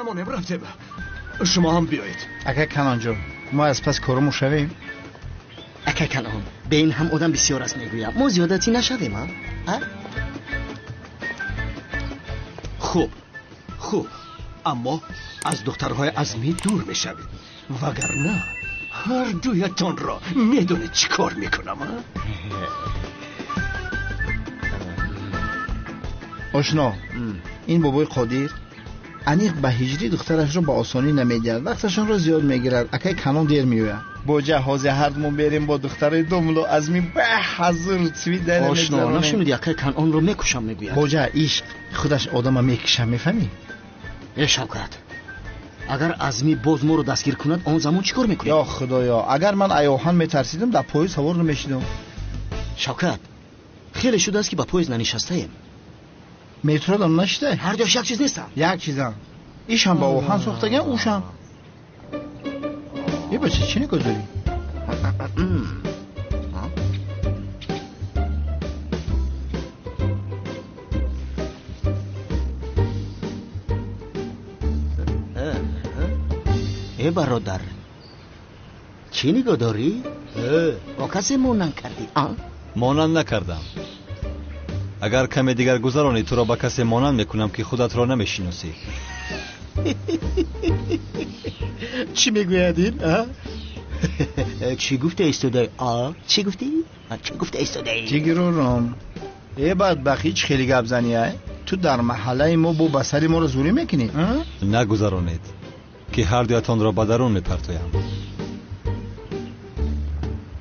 намонем, рафтем. Шумо ҳам биёед. Акай Канонҷон, мо аз пас корумон шавем. Акай Канон, бе ин ҳам одам бисёр аст мегӯям. Мо зиёдатӣ нашавем, а? Хуб, хуб, аммо аз духтарҳои Азмӣ дур мешавед, вагарна ҳар дуятонро медонед чӣ кор мекунам, а? Ошно, ин бобои Қодир аниқ ба ҳиҷрӣ духтарашро ба осонӣ намедиҳад, вақташонро зиёд мегирад. Акай Канон дер меояд. Боҷа ҳозир ҳардумон берем бо духтарои домло Азмӣ ба ҳазур свидание Ошно, мегузаронем. нашунидӣ, акай Канонро мекушам мегӯяд. Боҷа, ишқ худаш одама мекушам, мефаҳмӣ? Э Шавкат, агар Азмӣ боз моро дастгир кунад, он замон чӣ кор мекунем? Ё Худоё, агар ман аёҳан метарсидам, дар поезд савор намешидам. Шавкат, хеле шудааст ки ба поезд нанишастаем. Метродам нашидай? Ҳар ҷош як чиз нестам. Як чизам. Ишам ба оҳан сохтаган, ушам. Е бача, чӣ нигоҳ дорӣ? Э бародар, чӣ нигоҳ дорӣ? Бо касе монанд кардӣ? Монанд накардам. Агар каме дигар гузаронӣ, туро ба касе монанд мекунам, ки худатро намешиносӣ. Чӣ мегӯяд ин? Чӣ гуфта истодаи? Чӣ гуфтӣ? Чӣ гуфта истодаи? Ҷигирором, э бадбахт, ҳеҷ хеле гап занӣ, ай? Ту дар маҳаллаи мо бо ба сари моро зӯрӣ мекунӣ? Нагузаронед, ки ҳар дуятонро ба дарун мепартоям.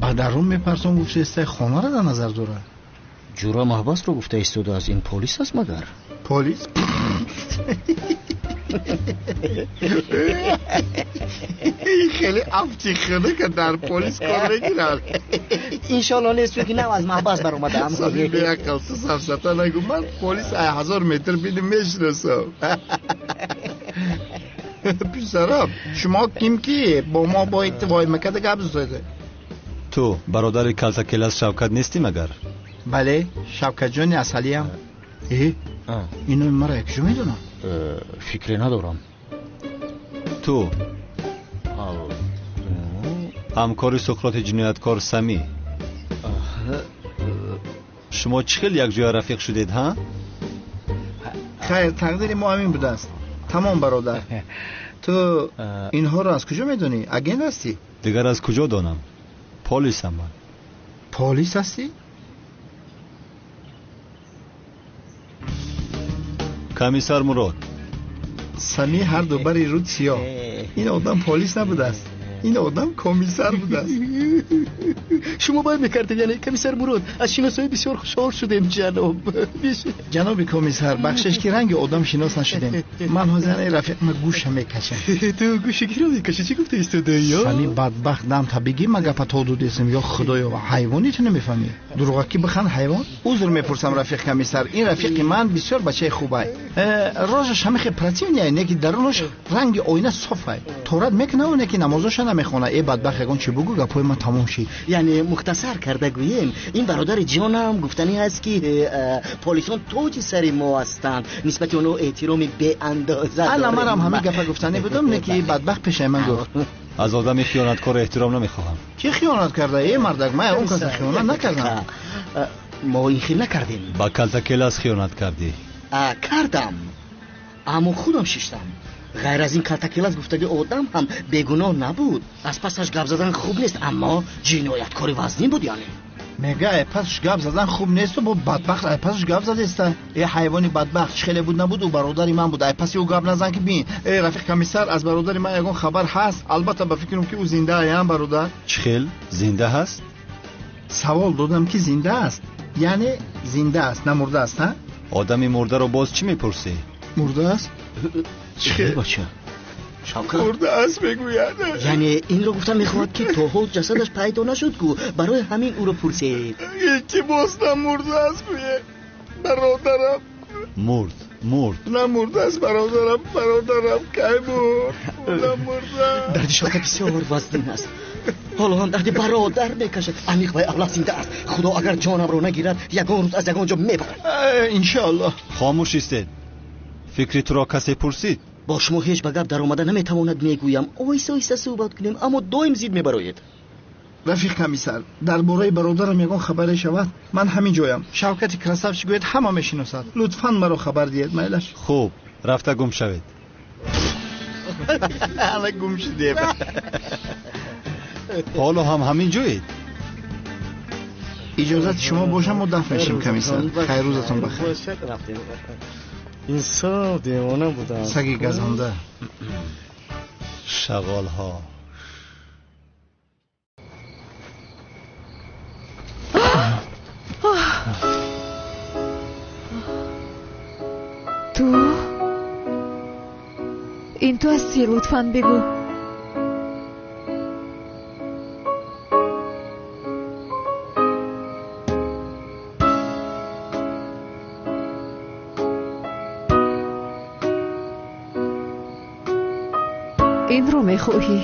Ба дарун мепартом гуфтаистай, хонаро дар назар дорад. Ҷура маҳбасро гуфта истодааст. Ин полис аст магар? Полис? Хеле афти хунука дар полис кор мегирад. Иншоалло нест, чунки нав аз маҳбас баромадаам. Сами беақл, ту сафсата нагӯ. Ман полис ай 1000 метр бидим мешиносам. Писарам, шумо ким ки бо мо бояд воймакада гап задед? Ту бародари калтакелас Шавкат нестӣ магар? Бале, Шавкатҷони асалиям. Э, ино маро якҷо медонам? Фикре надорам. Ту ҳамкори Суқроти ҷинояткор Самӣ. Шумо чӣ хел якҷоя рафиқ шудед, ҳа? Хайр, тақдири мо ҳамин будааст. Тамом, бародар. Ту инҳоро аз куҷо медонӣ? Агент ҳастӣ? Дигар аз куҷо донам? Полисам ман. Полис ҳастӣ? Комиссар Мурод. Самӣ ҳар ду бари руд сиёҳ. Ин одам полис набудааст, ин одам комиссар будааст. Шумо бояд мекардед, яъне комиссар Мурод, аз шиносоӣ бисёр хушҳол шудем, ҷаноб. Ҷаноби комиссар, бахшиш ки ранги одам шинос нашудем. Ман ҳозир ин рафиқма гӯша мекашам. Ту гӯши киро мекашӣ? Чӣ гуфта истодаӣ? Самӣ бадбахт, дам та бигӣ ма гапа то дудесем. Ё Худоё, ҳайвони ту намефаҳмӣ? Дурӯғакӣ бихан ҳайвон? Узр мепурсам, рафиқ комиссар, ин рафиқи ман бисёр бачаи хубай. Рожаш ҳамихе противняй, неки дарунаш ранги оина софай. Торат мекунаву неки намозоша намехона. Э бадбахт, ягон чӣ бугӯ, гапҳои ман тамом шид. Яъне мухтасар карда гӯем, ин бародари ҷонам гуфтанӣ аст, ки полисон тоҷи сари мо ҳастанд, нисбати онҳо эҳтироми беандоза Ана дорем. Манам ҳамин гапа гуфтанӣ будам, неки бадбахт пешаи ман гуфт. Аз одами хиёнаткор эҳтиром намехоҳам. Кӣ хиёнат карда? Э мардак, ман он каса хиёнат накардам. Мо ин хел накардем. Ба калтакелас хиёнат кардӣ. Кардам, аммо худам шиштам. Ғайр аз ин калтакелас гуфтаги одам ҳам бегуноҳ набуд. Аз пасаш гап задан хуб нест, аммо ҷинояткори вазнин буд, яъне. Мега ай пасаш гап задан хуб несту бо бадбахт ай пасаш гап задеста. Э ҳайвони бадбахт, чӣ хеле буд набуд, ӯ бародари ман буд. Ай паси ӯ гап назан ки бин. Э рафиқ комиссар, аз бародари ман ягон хабар ҳаст? Албатта ба фикрам ки ӯ зинда аям, бародар. Чӣ хел зинда ҳаст? Савол додам ки зинда аст, яъне зинда аст, намурда аст, ҳа? Одами мурдаро боз чӣ мепурсӣ? Мурда аст? Чӣ хел? Бача, Шавкат. Мурда аст мегӯяд. Яъне инро гуфта мехоҳад, ки то ҳол ҷасадаш пайдо нашуд ку, барои ҳамин ӯро пурсед. Илтимос, намурда аст гӯе, бародарам. Мурд, мурд. Намурда аст, бародарам, бародарам кай мурд? Намурда. Дарди Шавкат бисёр вазнин аст. Ҳоло ҳам дарди бародар мекашад. Амиқ вай авлад зинда аст. Худо агар ҷонамро нагирад, ягон рӯз аз ягон ҷо мебарад. Иншоаллоҳ. Хомӯш истед. Фикри туро касе пурсид? Бо шумо ҳеҷ ба гап даромада наметавонад мегӯям. Оҳиста оҳиста суҳбат кунем, аммо доим зид мебароед. Рафиқ комиссар, дар бораи бародарам ягон хабаре шавад, ман ҳамин ҷоям. Шавкати красавчик гӯяд ҳама мешиносад. Лутфан маро хабар диҳед, майлаш. Хуб, рафта гум шавед. Ана гум шудем. Ҳоло ҳам ҳамин ҷоед? Иҷозати шумо бошам, мо дафн мешем, комиссар. Хайр, рӯзатон бахайр. Инсоф, девона будам. Саги газонда. Шағолҳо. Ту? Ин ту ҳастӣ, лутфан бигӯ. Инро мехоҳӣ?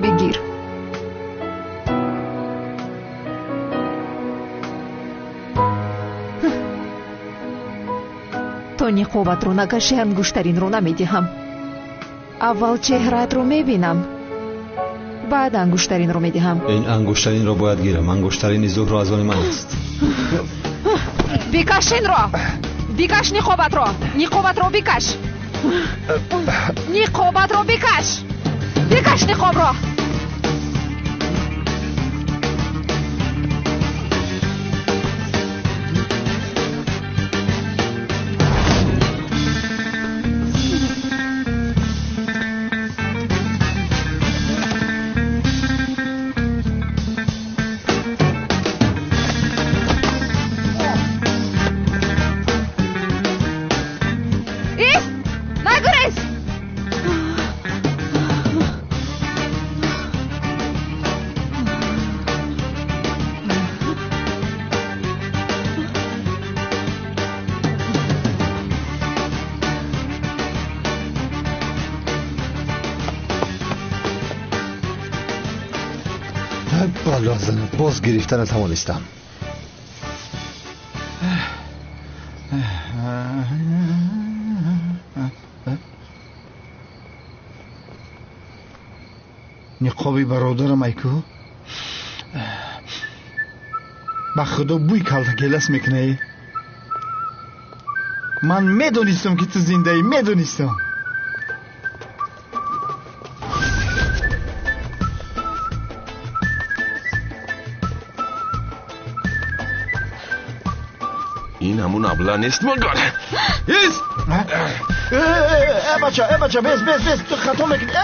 Бигир. То ниқобатро накашӣ, ангуштаринро намедиҳам. Аввал чеҳраатро мебинам, баъд ангуштаринро медиҳам. Ин ангуштаринро бояд гирам. Ангуштарини Зуҳро аз они ман аст. Бикаш инро! Бикаш ниқобатро! Ниқобатро бикаш! Ниқобатро бикаш! Бикаш ниқобро! Боз гирифта натавонистам. Ниқоби бародарам айку? Ба худо бӯй калтакелас мекунӣ. Ман медонистам, ки ту зиндаӣ, медонистам. Ин ҳамун абла нест магар? Ист! Э бача, э бача, бес, бес, бес, ту хато мекунӣ.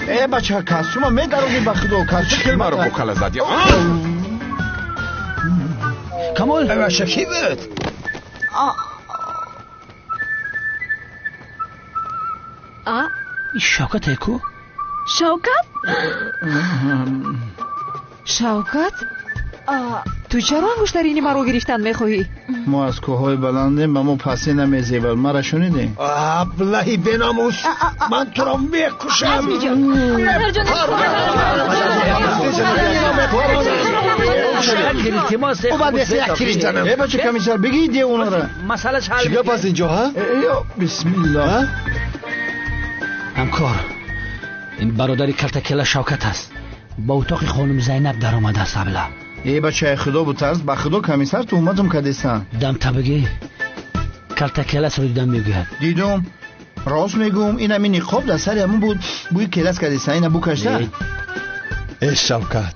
Э бача, костюма медароги ба худо, костюм. Чӣ маро бо кала задӣ? Камол! Бача, кӣ буд? А? Шавкат ку? Шавкат? Шавкат? Ту чаро ангуштарини маро гирифтан мехоҳӣ? Мо аз кӯҳҳои баландем, ба мо пасӣ намезебад. Мара шунидем? Аблаҳи беномус, ман туро мекушам. Э бача, комиссар, бигӣ девонара. Чӣ гап аст инҷо, ҳа? Бисмиллоҳ. Ҳамкор, ин бародари калтакела Шавкат аст. Ба утоқи хонум Зайнаб даромадааст абла. Э бачаи худо бутарс, ба худо комиссар туҳматум кардесан. Дам табигӣ калтакеласро дидам мегӯяд. Дидум, рост мегӯм, ин ҳамин ниқоб дар сари ҳамун буд, бӯи келас кардесан, ина букашта. Э Шавкат,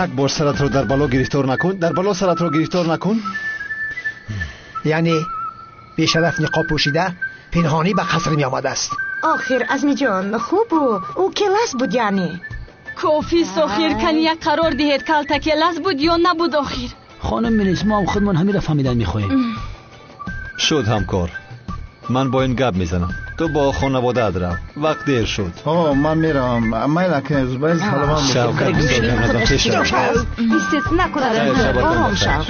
як бор саратро дар бало гирифтор накун, дар бало саратро гирифтор накун. Яъне бешараф ниқоб пӯшида пинҳонӣ ба қаср меомадааст. Охир Азмиҷон, хубу ӯ келас буд яъне. Кофист охир, кани як қарор диҳед, калтакелас буд ё набуд охир? Хонум милис, мо ҳам худмон ҳаминро фаҳмидан мехоҳем. Шуд ҳамкор, ман бо ин гап мезанам. Ту бо хонаводаат рав, вақт дер шуд. Ҳо, ман меравам. Майла зубайр, саломат. Шавкат, бисёр гап назан, пеш рав. Истед накунад, ором шав.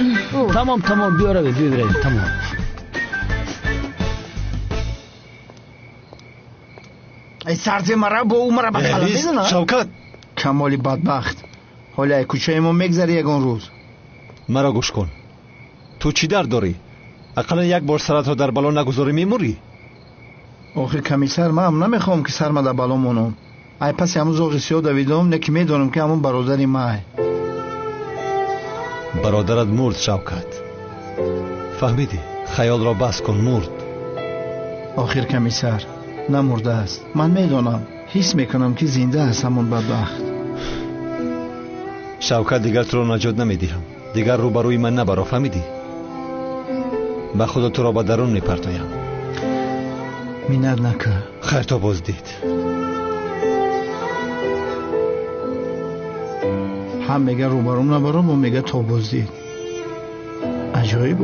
Тамом, тамом, биё равед, биё равед, тамом. Ай сарди мара бо ӯ мара ба кала мезанад. Шавкат! Камоли бадбахт, ҳоли ай кӯчаи мо мегзари ягон рӯз. Маро гӯш кун. Ту чӣ дард дорӣ? Ақаллан як бор саратро дар бало нагузорӣ, мемурӣ. Охир комиссар, ман ҳам намехоҳам ки сарма дар бало монам. Ай паси ҳамун зоғи сиёҳ давидам, не ки медонам ки ҳамун бародари май. Бародарат мурд, Шавкат. Фаҳмидӣ? Хаёлро бас кун, мурд. Охир комиссар, намурдааст. Ман медонам, ҳис мекунам ки зинда аст ҳамун бадбахт. Шавкат, дигар туро наҷот намедиҳам. Дигар рӯбарӯи ман набаро, фаҳмидӣ? Ба худо туро ба дарун мепартоям. Миннат накар. Хайр, то боздид. Ҳам мега рӯбарӯм набаро, бо мега то боздид. Аҷоиб.